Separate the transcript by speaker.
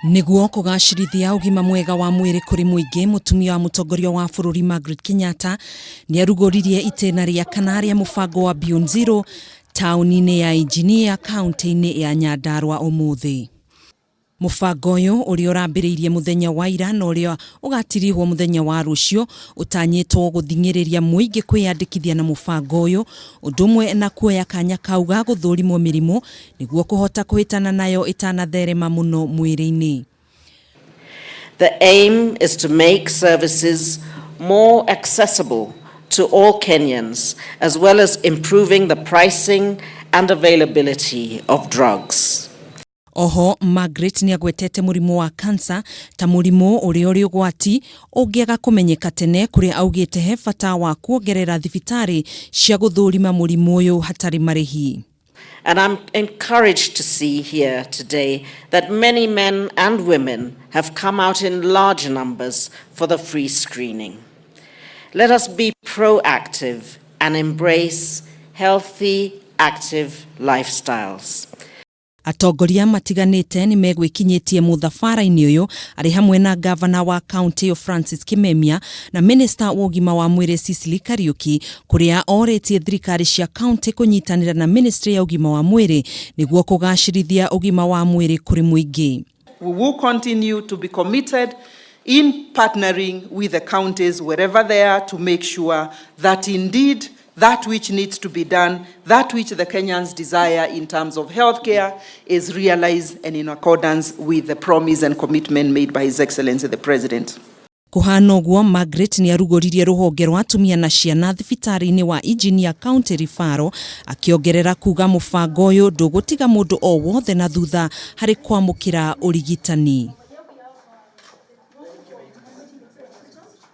Speaker 1: Nĩguo kũgacĩrithia ũgima mwega wa mwĩrĩ kũrĩ mũingĩ, mũtumia wa mũtongoria wa bũrũri Margaret Kenyatta nĩ arugũririe itĩna rĩa kana rĩa mũbango wa Beyond Zero taũni-inĩ ya Engineer kaunti-inĩ ya Nyandarua ũmũthĩ. Mũbango ũyũ ũrĩa ũrambĩrĩirie mũthenya wa ira na ũrĩa ũgatirihwo mũthenya wa rũciũ ũtanyĩtwo gũthing'ĩrĩria mũingĩ kwĩyandĩkithia na mũbango ũyũ ũndũ ũmwe na kuoya kanya kau ga gũthũrimwo mĩrimũ nĩguo kũhota kũhĩtana nayo ĩtanatherema mũno mwĩrĩ-inĩ.
Speaker 2: The aim is to make services more accessible to all Kenyans, as well as improving the pricing and availability of drugs.
Speaker 1: Oho, Margaret nĩagwetete mũrimũ wa cancer ta mũrimũ ũrĩa ũrĩ ũgwati ũngĩaga kũmenyeka tene kũrĩa augĩte he bata wa kuongerera thibitarĩ cia gũthũrima mũrimũ ũyũ hatarĩ marĩhi.
Speaker 2: And I'm encouraged to see here today that many men and women have come out in large numbers for the free screening. Let us be proactive and embrace healthy, active lifestyles.
Speaker 1: Atongoria matiganĩte nĩ megwĩkinyĩtie mũthabara-inĩ ũyũ arĩ hamwe na ngavana wa kaunti ĩyo Francis Kimemia na minista wa ũgima wa mwĩrĩ Sicily Kariuki kũrĩa orĩtie thirikari cia kaunti kũnyitanĩra na ministry ya ũgima wa mwĩrĩ nĩguo kũgacĩrithia ũgima wa mwĩrĩ kũrĩ mũingĩ.
Speaker 3: We will continue to be committed in partnering with the counties wherever they are to make sure that indeed that which needs to be done, that which the Kenyans desire in terms of healthcare is realized and in accordance with the promise and commitment made by His Excellency the President.
Speaker 1: Kũhana ũguo, Margaret nĩ arugũririe rũhonge rwa atumia na ciana thibitarĩ-inĩ wa Engineer County Referral, akĩongerera kuga mũbango ũyũ ndũgũtiga mũndũ o wothe na thutha harĩ kwamũkĩra ũrigitani.